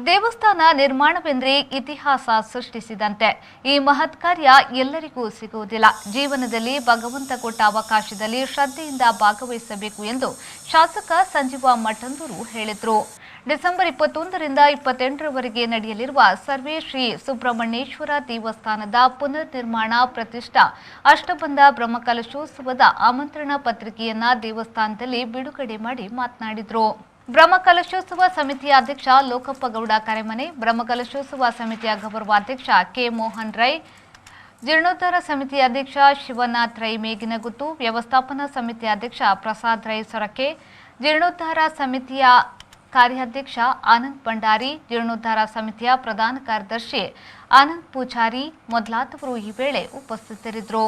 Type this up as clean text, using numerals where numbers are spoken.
ದೇವಸ್ಥಾನ ನಿರ್ಮಾಣವೆಂದ್ರೆ ಇತಿಹಾಸ ಸೃಷ್ಟಿಸಿದಂತೆ. ಈ ಮಹತ್ ಕಾರ್ಯ ಎಲ್ಲರಿಗೂ ಸಿಗುವುದಿಲ್ಲ. ಜೀವನದಲ್ಲಿ ಭಗವಂತ ಕೊಟ್ಟ ಅವಕಾಶದಲ್ಲಿ ಶ್ರದ್ಧೆಯಿಂದ ಭಾಗವಹಿಸಬೇಕು ಎಂದು ಶಾಸಕ ಸಂಜೀವ ಮಠಂದೂರು ಹೇಳಿದರು. ಡಿಸೆಂಬರ್ 21ರಿಂದ 28ರವರೆಗೆ ನಡೆಯಲಿರುವ ಸರ್ವೇ ಶ್ರೀ ಸುಬ್ರಹ್ಮಣ್ಯೇಶ್ವರ ದೇವಸ್ಥಾನದ ಪುನರ್ ನಿರ್ಮಾಣ ಪ್ರತಿಷ್ಠಾ ಅಷ್ಟಬಂಧ ಬ್ರಹ್ಮಕಲಶೋತ್ಸವದ ಆಮಂತ್ರಣ ಪತ್ರಿಕೆಯನ್ನ ದೇವಸ್ಥಾನದಲ್ಲಿ ಬಿಡುಗಡೆ ಮಾಡಿ ಮಾತನಾಡಿದರು. ಬ್ರಹ್ಮಕಲಶೋತ್ಸವ ಸಮಿತಿಯ ಅಧ್ಯಕ್ಷ ಲೋಕಪ್ಪಗೌಡ ಕರೆಮನೆ, ಬ್ರಹ್ಮಕಲಶೋತ್ಸವ ಸಮಿತಿಯ ಗೌರವಾಧ್ಯಕ್ಷ ಕೆ ಮೋಹನ್ ರೈ, ಜೀರ್ಣೋದ್ಧಾರ ಸಮಿತಿಯ ಅಧ್ಯಕ್ಷ ಶಿವನಾಥ್ ರೈ ಮೇಗಿನಗುತ್ತು, ವ್ಯವಸ್ಥಾಪನಾ ಸಮಿತಿ ಅಧ್ಯಕ್ಷ ಪ್ರಸಾದ್ ರೈ ಸೊರಕೆ, ಜೀರ್ಣೋದ್ಧಾರ ಸಮಿತಿಯ ಕಾರ್ಯಾಧ್ಯಕ್ಷ ಆನಂದ್ ಭಂಡಾರಿ, ಜೀರ್ಣೋದ್ಧಾರ ಸಮಿತಿಯ ಪ್ರಧಾನ ಕಾರ್ಯದರ್ಶಿ ಆನಂದ್ ಪೂಜಾರಿ ಮೊದಲಾದವರು ಈ ವೇಳೆ ಉಪಸ್ಥಿತರಿದ್ದರು.